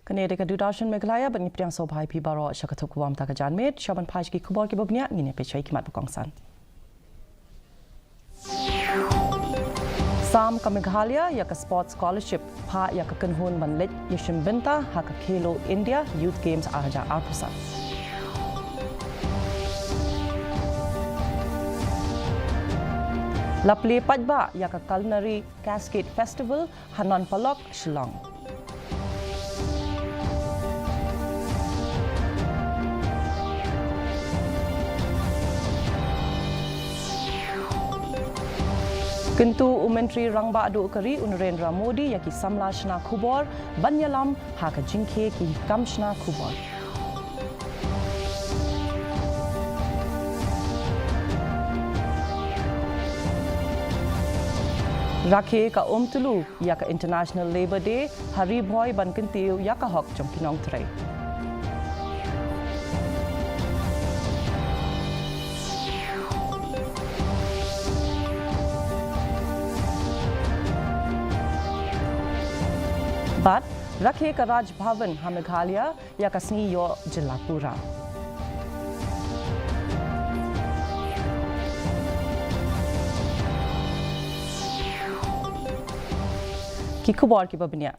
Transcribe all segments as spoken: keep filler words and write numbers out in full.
Kane dei ka Doordarshan Meghalaya, bad ngi pdiang sngewbha ïa phi baroh sha ka thuk kawei mynta ka janmiet, sha ban phai sha ki khubor kiba bniah, ngin ïa peit sha ki mat ba kongsan. Sam ka Meghalaya ïa ka Sports Scholarship, phah ïa ka kynhun ban leit ïashim bynta ha ka Khelo India Youth Games ar hajar arphew san. La plie paidbah ïa ka Culinary Cascade Festival ha Nan Polok, Shillong. Kyntu u Myntri Rangbah Duh ka Ri u Narendra Modi ïa ki samla shna khubor ban ïalam ha ka jingkhie ki kam shna khubor. Rakhe ka Umtulu ïa ka International Labour Day ha Ri Bhoi ban kyntiew ïa ka hok jong ki nongtrei. Bad rakhe ka Raj Bhavan ha Meghalaya ïa ka sngi ïoh jylla pura. Ki khubor kiba bniah.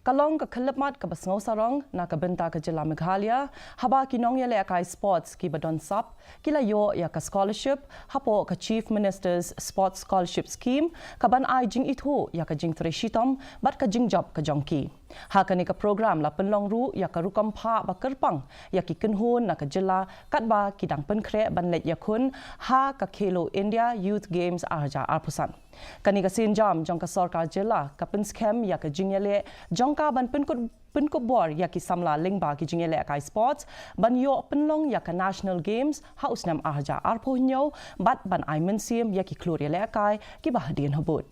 Ka long ka khyllipmat kaba sngewsarong na ka bynta ka jylla Meghalaya, haba ki nongïalehkai sports kiba don sap ki la ïoh ïa ka scholarship hapoh ka Chief Minister's Sports Scholarship Scheme, kaban ai jingithuh ïa ka jingtrei shitom bad ka jingjop ka jong ki. Ha kane ka program la pynlong ruh ïa ka rukom phah ba kyrpang ïa ki kynhun na ka jylla katba ki dang pynkhreh ban leit ïakhun ha ka Khelo India Youth Games ar hajar arphew san. Kane ka sienjam jong ka sorkar jylla ka pynskhem ïa ka jingïaleh jong ka ban pynkup, pynkup bor ïa ki samla lyngba ki jingïalehkai sports ban ïoh pynlong ïa ka National Games ha u snem ar hajar arphew hynñiew bad ban ai mynsiem ïa ki khlur ïalehkai kiba hadien habud.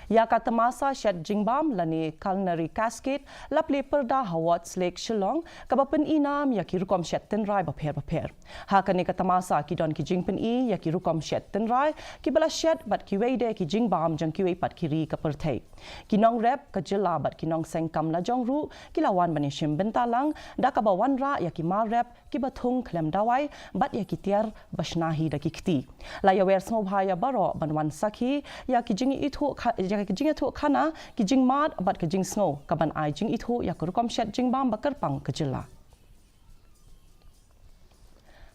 Ïa ka tamasa shet jingbam lane Culinary Cascade la plie pyrda ha Ward's Lake, Shillong, kaba pyni nam ïa ki rukom shet tynrai bapher bapher. Ha kane ka tamasa ki don ki jingpyni ïa ki rukom shet tynrai kiba la shet bad kiwei de ki jingbam jong kiwei pat ki ri ka pyrthei. Ki nongrep ka jylla bad ki nongseng kam lajong ruh ki la wan ban ïashim bynta lang da kaba wanrah ïa ki mar rep kiba thung khlem dawai bad ïa ki tiar ba shna hi da ki kti. La ïawer sngewbha ïa baroh ban wan sakhi ïa ki jingithuh kha-, ïa ki jingïathuhkhana ki jingmad bad ka jingsngew kaban ai jingithuh ïa ka rukom shet jingbam ba kyrpang ka jylla.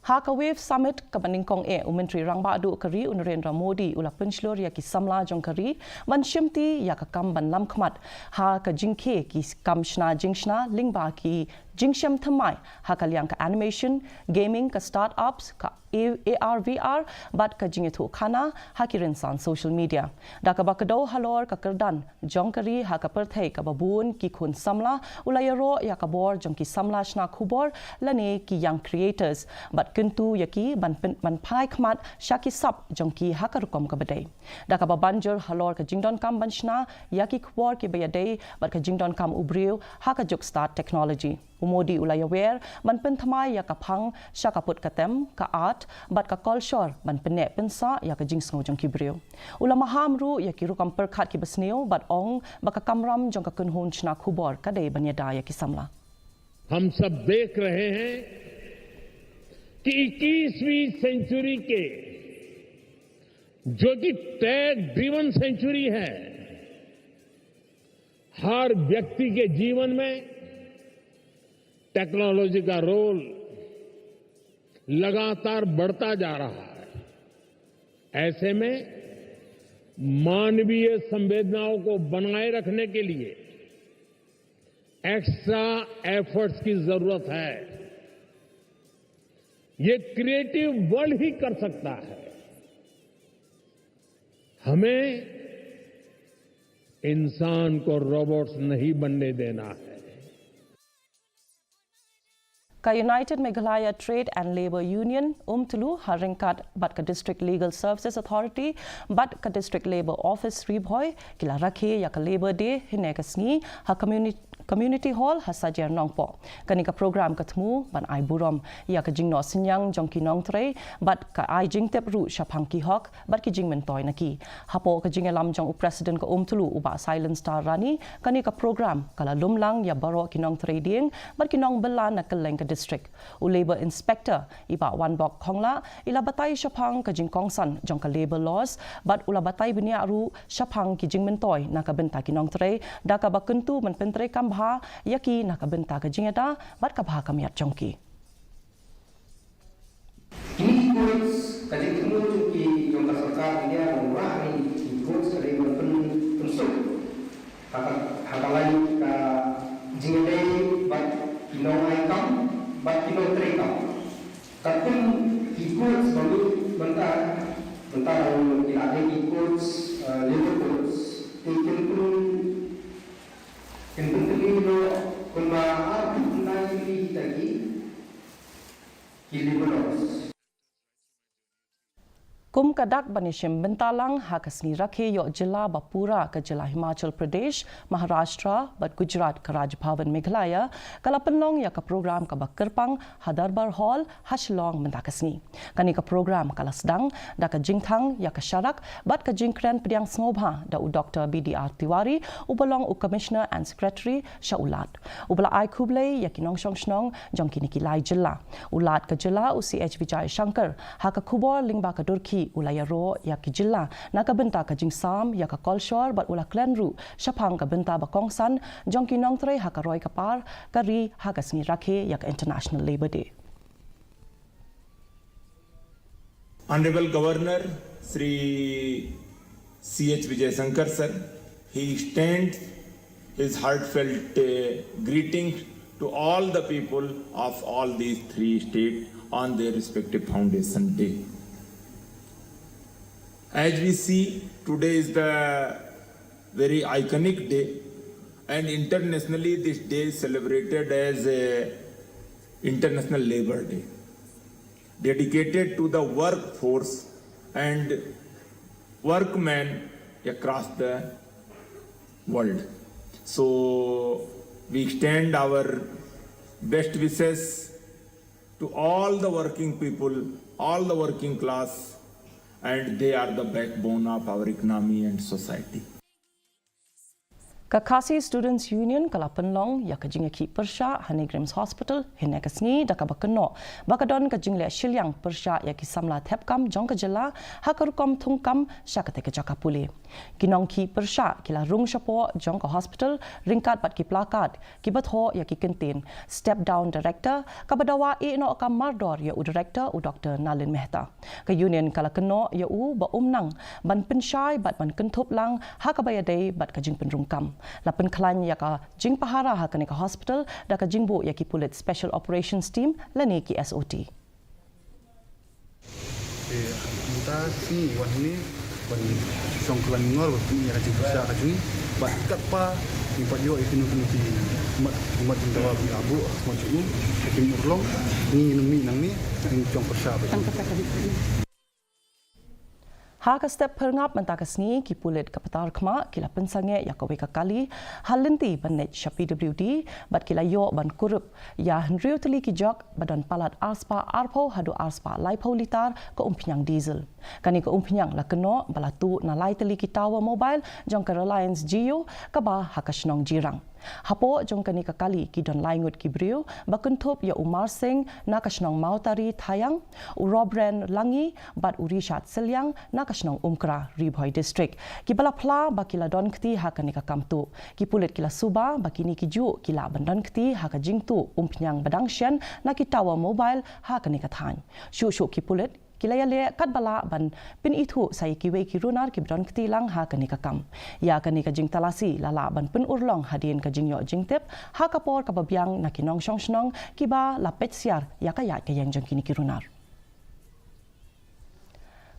Ha ka WAVE Summit kaba nyngkong eh, u Myntri Rangbah Duh ka Ri u Narendra Modi u la pynshlur ïa ki samla jong ka ri ban shimti ïa ka kam ban lam khmat ha ka jingkhie ki kam shna jingshna lyngba ki jingshem thymmai ha ka liang ka animation, gaming, ka start-ups, ka A-, A R V R bad ka jingïathuhkhana ha ki rynsan social media. Da kaba kdew halor ka kyrdan jong ka ri ha ka pyrthei kaba bun ki khun samla, u la ïaroh ïa ka bor jong ki samla shna khubor lane ki young creators bad kyntu ïa ki ban pyn-, ban phai khmat sha ki sap jong ki ha ka rukom kaba dei. Da kaba ban jur halor ka jingdonkam ban shna ïa ki khubor kiba ïadei bad ka jingdonkam u briew ha ka juk stad technology. U Modi u la ïawer ban pynthymmai ïa ka phang sha ka put ka tem, ka art bad ka kolshor ban pynneh pynsah ïa ka jingsngew jong ki briew. U la maham ruh ïa ki rukom pyrkhat kiba sniew bad ong ba ka kamram jong ka kynhun shna khubor ka dei ban ïada ïa ki samla. हम सब देख रहे हैं कि इक्कीसवीं सेंचुरी के, जो कि टेक ड्रिवन सेंचुरी है, हर व्यक्ति के जीवन में टेक्नोलॉजी का रोल लगातार बढ़ता जा रहा है। ऐसे में मानवीय संवेदनाओं को बनाए रखने के लिए एक्स्ट्रा एफर्ट्स की जरूरत है। ये क्रिएटिव वर्ल्ड ही कर सकता है। हमें इंसान को रोबोट्स नहीं बनने देना है। Ka United Meghalaya Trade and Labour Union, UMTLU, ha ryngkat bad ka District Legal Services Authority bad ka District Labour Office Ri Bhoi, ki la rakhe ïa ka Labour Day hynne ka sngi ha communi-, Community Hall ha Sajer Nongpoh. Kane ka program ka thmu ban ai burom ïa ka jingnoh synñiang jong ki nongtrei bad ka ai jingtip ruh shaphang ki hok bad ki jingmyntoi na ki. Hapoh ka jingïalam jong u President ka Umtulu u Bah Silence Star Rani, kane ka program ka la lum lang ïa baroh ki nongtrei dieng bad ki nongbylla na kylleng ka district. U Labour Inspector i Bah Wanbok Khongla i la batai shaphang ka jingkongsan jong ka labour laws bad u la batai bniah ruh shaphang ki jingmyntoi na ka bynta ki nongtrei da kaba kyntu ban pyntreikam bha ïa ki na ka bynta ka jingïada bad ka bha ka miat jong ki. Kine ki codes ka jingthmu jong ki jong ka sorkar India ban wanrah ïa ki codes ka dei ban pyn- pynsuk ha ka, ha ka lane ka jingïadei bad ki nongai kam bad ki nongtrei kam. Katkum ki codes ba mih mynta, mynta ruh ki la dei ki codes, eh, labour codes, te kin pyn- kin pyntylli noh kumba arphew khyndai tylli kita ki, ki labour laws. Kum ka dak ban ïashim bynta lang ha ka sngi rakhe ïoh jylla ba pura, ka jylla Himachal Pradesh, Maharashtra bad Gujarat, ka Raj Bhavan Meghalaya ka la pynlong ïa ka program kaba kyrpang ha Darbar Hall ha Shillong mynta ka sngi. Kane ka program ka la sdang da ka jingthang ïa ka sharak bad ka jingkren pdiang sngewbha da u Doktor B D R Tiwari uba long u Commissioner and Secretary sha u Lat, uba la ai khublei ïa ki nongshong shnong jong kine ki lai jylla. U Lat ka jylla u C H Vijay Shankar ha ka khubor lyngba ka Durki u la ïaroh ïa ki jylla na ka bynta ka jingsam ïa ka kolshor bad u la kren ruh shaphang ka bynta ba kongsan jong ki nongtrei ha ka roi ka par ka ri ha ka sngi rakhe ïa ka International Labour Day. Honorable Governor Shri C H Vijay Shankar sir, he extends his heartfelt, uh, greetings to all the people of all these three states on their respective foundation day. As we see, today is the very iconic day, and internationally this day is celebrated as a International Labour Day, dedicated to the workforce and workmen across the world. So we extend our best wishes to all the working people, all the working class, and they are the backbone of our economy and society. Ka Khasi Students Union ka la pynlong ïa ka jingïakhih pyrshah ha NEIGRIHMS Hospital hynne ka sngi da kaba kynnoh ba ka don ka jingleh shiliang pyrshah ïa ki samla thep kam jong ka jylla ha ka rukom thung kam sha katei ka jaka pule. Ki nongkhih pyrshah ki la rung shapoh jong ka hospital ryngkat bad ki placard kiba thoh ïa ki kyntien "Step down director," kaba dawa ïehnoh kam mardor ïa u director u Doktor Nalin Mehta. Ka union ka la kynnoh ïa u ba um nang ban pynshai bad ban kynthup lang ha kaba ïadei bad ka jingpynrung kam. La pynkhlaiñ ïa ka jingpahara ha kane ka hospital da ka jingbuh ïa ki pulit Special Operations Team lane ki S O T. Te mynta ka sngi wan hangne ban shong kylla mingor ban pyni ïa ka jingpyrshah ka jong ngi bad katba ngi pat ïoh ïa kino kino ki mat, mat jingdawa ba ngi la buh ha khmat jong u, te kim urlong, ngi ngin mih nangne, ngin shong pyrshah bad u. Ha ka step phyrngap mynta ka sngi, ki pulit ka Patarkhmah ki la pynsangeh ïa kawei ka kali ha lynti ban leit sha P W D bad ki la ïoh ban kurup ïa hynriew tylli ki jok ba don palat arspah arphew haduh arspah laiphew litar ka umphniang diesel. Kane ka umphniang la kynnoh ba la tuh na lai tylli ki tower mobile jong ka Reliance Jio kaba ha ka shnong Jirang. Hapoh jong kane ka kali ki don lai ngut ki briew ba kynthup ïa u Marsing na ka shnong Mawtari Thaiang, u Robren Langi bad u Richard Sylliang na ka shnong Umkra, Ri Bhoi District, kiba la phla ba ki la don kti ha kane ka kam tuh. Ki pulit ki la suba ba kine ki juh ki lah ban don kti ha ka jingtuh umphniang ba dang shen na ki tower mobile ha kane ka thaiñ. Shuh shuh ki pulit ki la ïaleh katba lah ban pynithuh sa ïa kiwei ki runar kiba don kti lang ha kane ka kam. Ïa kane ka jingtalasi la lah ban pynurlong hadien ka jingïoh jingtip ha ka por kaba biang na ki nongshong shnong kiba la peit siar ïa ka ïaid ka ïeng jong kine ki runar.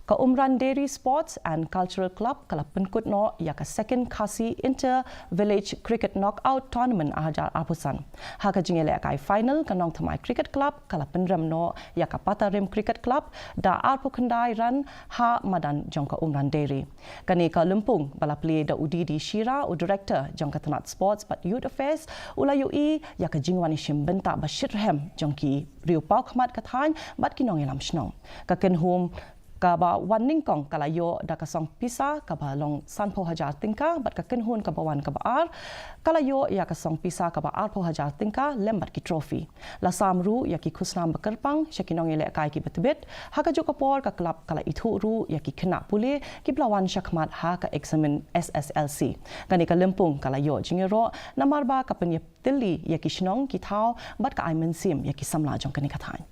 Ka Umran Dairy Sports and Cultural Club ka la pynkut noh ïa ka Second Khasi Inter Village Cricket Knockout Tournament ar hajar arphew san. Ha ka jingïalehkai final, ka Nongthymmai Cricket Club ka la pynrem noh ïa ka Patarim Cricket Club da arphew khyndai run ha madan jong ka Umran Dairy. Kane ka lympung ba la plie da u D D Shira, u Director jong ka tnat Sports bad Youth Affairs, u la ïohi ïa ka jingwan shim bynta ba shitrhem jong ki riew paw khmat ka thaiñ bad ki nongïalam shnong. Ka kynhun kaba wan nyngkong ka la ïoh da ka song pisa kaba long sanphew hajar tyngka, bad ka kynhun kaba wan kaba ar ka la ïoh ïa ka song pisa kaba arphew hajar tyngka lem bad ki trophy. La sam ruh ïa ki khusnam ba kyrpang sha ki nongïalehkai kiba tbit. Ha kajuh ka por, ka club ka la ithuh ruh ïa ki khynnah pule kiba la wan shakhmat ha ka eksamin S S L C. Kane ka lympung ka la ïoh jingïaroh namar ba ka pynïatylli ïa ki shnong, ki thaw bad ka ai mynsiem ïa ki samla jong kane ka thaiñ.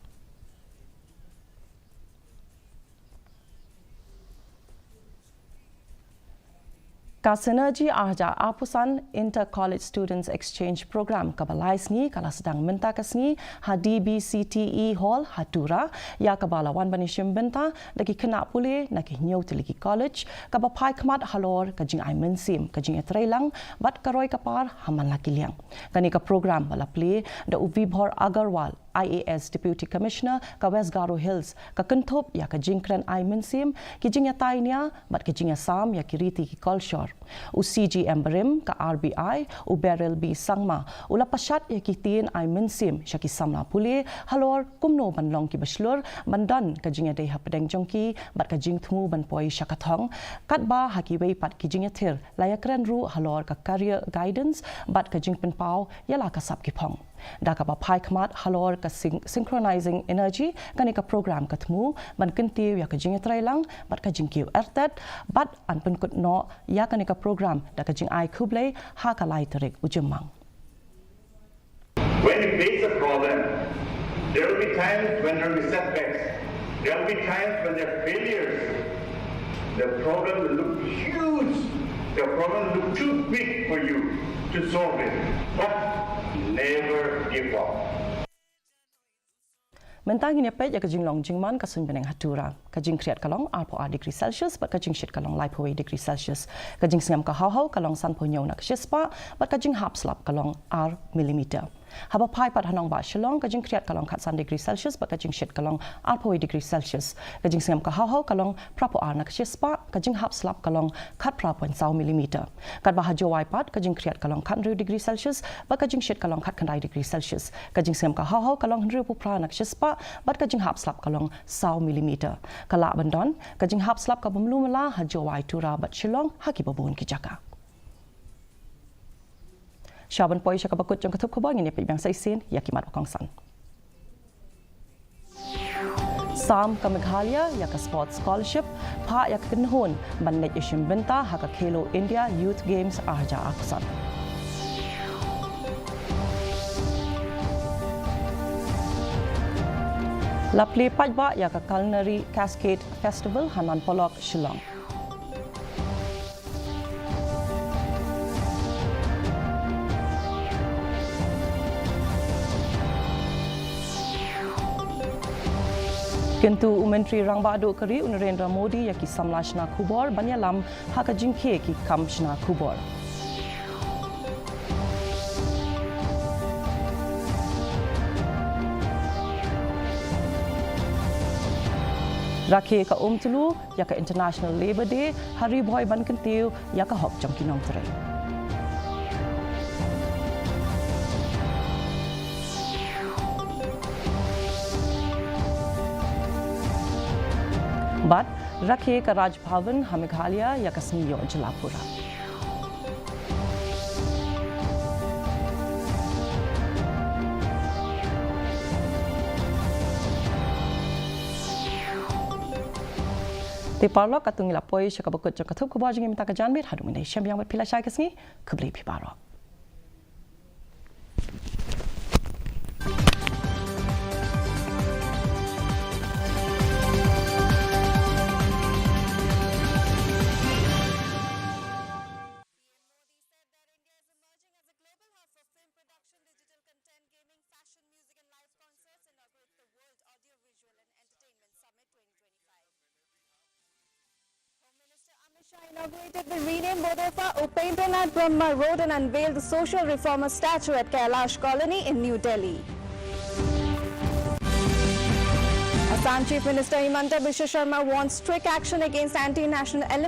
Ka Synergy ar hajar arphew san Inter College Students Exchange Program kaba lai sngi ka la sdang mynta ka sngi ha D B C T E Hall ha Tura, ïa kaba la wan ban ïashim bynta da ki khynnah pule na ki hynñiew tylli ki college, kaba phai khmat halor ka jingai mynsiem, ka jingïatreilang bad ka roi ka par ha man la ki liang. Kane ka program ba la plie da u Vibhor Agarwal, I A S Deputy Commissioner ka West Garo Hills, ka kynthup ïa ka jingkren ai mynsiem, ki jingïatai nia bad ka jingïasam ïa ki riti ki kolshor. U C G M barim ka R B I, u Beryl B Sangma, u la pashat ïa ki ktien ai mynsiem sha ki samla pule halor kumno ban long kiba shlur, ban don ka jingïadei hapdeng jong ki bad ka jingthmu ban poi sha ka thong. Katba ha kiwei pat ki jingïathir la ïakren ruh halor ka career guidance bad ka jingpynpaw ïa la ka sap ki phong. Da kaba phai khmat halor ka syn-, Synchronizing Energy, kane ka program ka thmu ban kyntiew ïa ka jingïatreilang bad ka jingkiew artat, bad yn pynkut noh ïa kane ka program da ka jingai khublei ha ka lai tarik u Jymmang. When you face a problem, there will be times when there will be setbacks. There will be times when there are failures. The problem will look huge. The problem will look too big for you to solve it. But never give up. Mynta ngin ïa peit ïa ka jinglong jingman ka suiñ bneng ha Tura. Ka jingkhriat ka long arphew ar degree Celsius bad ka jingshit ka long laiphew wei degree Celsius. Ka jingsngem ka haw haw ka long sanphew hynñiew na ka shispah bad ka jinghap slap ka long ar millimeter. Haba phai pat ha nongbah Shillong, ka jingkhriat ka long khatsan degree Celsius bad ka jingshit ka long arphew wei degree Celsius. Ka jingsngem ka haw haw ka long phraphew ar na ka shispah, ka jinghap slap ka long khatphra point saw millimeter. Katba ha Jowai pat, ka jingkhriat ka long khathynriew degree Celsius bad ka jingshit ka long khatkhyndai degree Celsius. Ka jingsngem ka haw haw ka long hynriewphew phra na ka shispah bad ka jinghap slap ka long saw millimeter. Ka lah ban don ka jinghap slap kaba mluh mala ha Jowai, Tura bad Shillong ha kiba bun ki jaka. Sha ban poi sha kaba kut jong ka thup khubor, ngin ïa peit biang sa shisien ïa ki mat ba kongsan. Sam ka Meghalaya ïa ka Sports Scholarship, phah ïa ka kynhun ban leit ïashim bynta ha ka Khelo India Youth Games ar hajar arphew san. La plie paidbah ïa ka Culinary Cascade Festival ha Nan Polok, Shillong. Kyntu u Myntri Rangbah Duh ka ri u Narendra Modi ïa ki samla shna khubor ban ïalam ha ka jingkhie ki kam shna khubor. Rakhe ka Umtulu ïa ka International Labour Day ha Ri Bhoi ban kyntiew ïa ka hok jong ki nongtrei. Bad rakhe ka Raj Bhavan ha Meghalaya ïa ka sngi ïoh jylla pura. Te paralok, katto ngi la poi sha kaba kut jong ka thup khubor jong ngi mynta ka janmiet, haduh ngin ïashem biang bad phi lashai ka sngi, khublei phi baroh. Inaugurated the renamed Bodorpha Upendranath Brahma Road and unveiled the social reformer statue at Kailash Colony in New Delhi. Assam Chief Minister Himanta Biswa Sharma warns strict action against anti-national elements